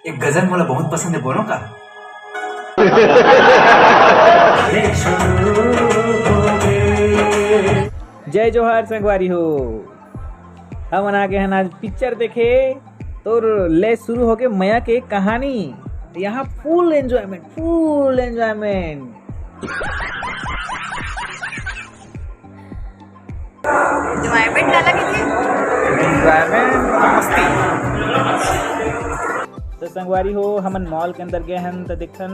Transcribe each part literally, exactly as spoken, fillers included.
एक गजल मोला बहुत पसंद है, बोलो का? जय जोहार संगवारी हो, हमन आ गे हन आज पिक्चर देखे। तो ले शुरू हो गे मया के कहानी। यहाँ फुल एंजॉयमेंट, फुल एंजॉयमेंट। एंजॉयमेंट अलग ही थी। एंजॉयमेंट मस्ती। तो संगवारी हो, हमन मॉल के अंदर गए हन, तो देखन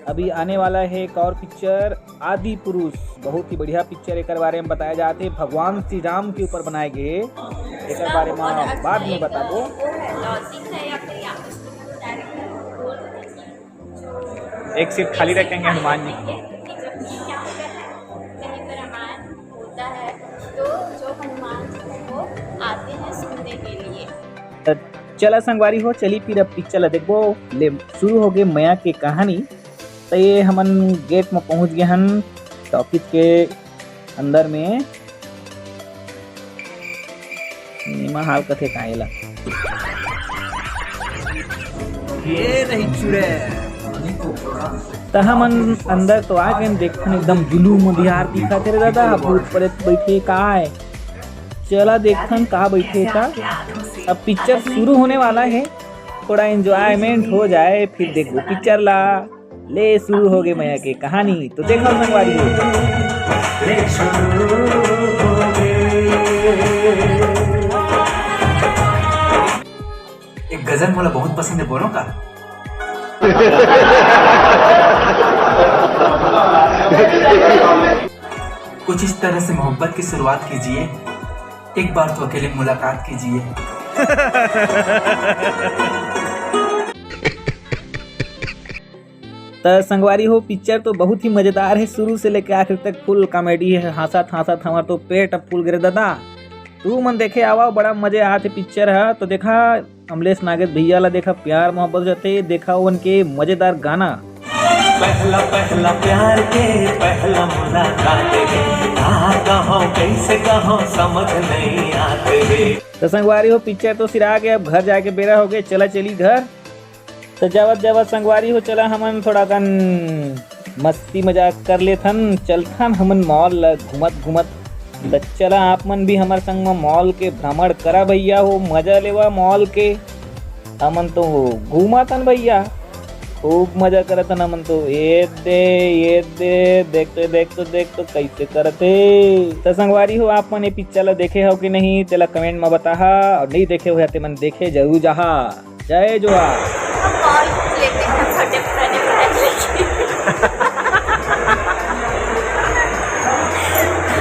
अभी आने वाला है एक और पिक्चर, आदि पुरुष। बहुत ही बढ़िया पिक्चर, एकर बारे में बताया जात हे, भगवान श्री राम के ऊपर बनाए गए हे। एकर बारे में बाद में बताबो। एक सीट खाली रखेंगे हनुमान जी की। होता है, तो जो हनुमान जी हैं, वो आते हैं सुनने के लिए। त चला संगवारी हो, चली फिर अब पिक्चर ला देखबो। ले शुरू हो गे मया के कहानी। त ये हमन गेट में पहुंच गए हन टॉकीज के अंदर में। सिनेमा हॉल कथे का एला? ये रही चुड़ैल। त हमन अंदर तो आ गए, देखन एकदम जुलूम बिहार दिखत हे रे दादा, भूत प्रेत बैठे का है। चला देखन का बैठे का। अब पिक्चर शुरू होने वाला है, थोड़ा एंजॉयमेंट हो जाए, फिर देखबो पिक्चर ला। ले शुरू हो गे मया के कहानी, तो देखो संगवारी हो। एक गजल मोला बहुत पसंद है, बोलो का? कुछ इस तरह से मोहब्बत की शुरुआत कीजिए, एक बार तो अकेले मुलाकात कीजिए। त संगवारी हो, पिक्चर तो बहुत ही मजेदार है, शुरू से लेके आखिर तक फुल कॉमेडी है, हंसत हंसत हमर तो पेट अब फूल गे रे दादा। तू मन देखे आवा, बड़ा मजे आत हे पिक्चर ह। तो देखा अमलेश नागेश भैया ला, देखा प्यार मोहब्बत हो जाते, देखा ओमन के मजेदार गाना। पहला पहला प्यार के पहला मुलाकात है, कहाँ कहो कैसे कहो समझ नहीं आते रे। तो संगवारी हो, पिक्चर तो सिरा के अब घर जाके बेरा हो गए, चला चली घर। तो जावत जावत संगवारी हो, चला हमन थोड़ा कन मस्ती मजाक कर लेथन, चलथन हमन मॉल ला घूमत घूमत। त चला आप मन भी हमर संग म मॉल के भ्रमण करा भैया हो, मजा लेवा मॉल के। हमन तो घूमतन भैया, खूब मजा करतन हमन तो। ये दे, ये दे, देख तो, देख तो, देख तो कैसे करत हे। त संगवारी हो, आप मन ये पिक्चर ला देखे हो कि नहीं, तेला कमेंट म बताहा, और नहीं देखे हो ते मन देखे जरूर जाहा। जय जोहार। हम मॉल लेते हैं फटे पुराने ब्रांड लेके।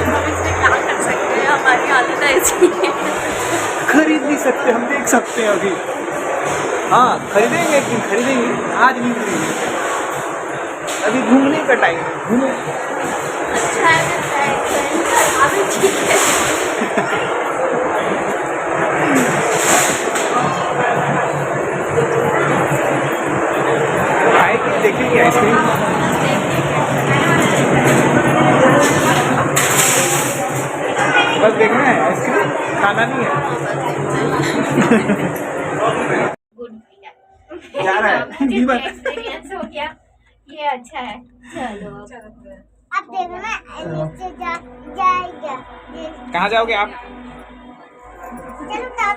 हम इसमें क्या कर सकते हैं, हमारी हालत ऐसी है। खरीद नहीं सकते, हम देख सकते हैं अभी। हाँ, खरीदेंगे, एक दिन खरीदेंगे, आज नहीं खरीदेंगे। अभी घूमने का टाइम है, घूमो। अच्छा है, अच्छा है, अच्छा है। अभी ठीक है। खाए के देखेंगे आइसक्रीम। बस देखना है, आइसक्रीम खाना नहीं है। गुड भैया। जा रहा है। मुझे भी बस। एक्सपीरियंस हो गया, ये अच्छा है। चलो। अब देखना, नीचे जा, जाएगा। कहाँ जाओगे आप? चलो,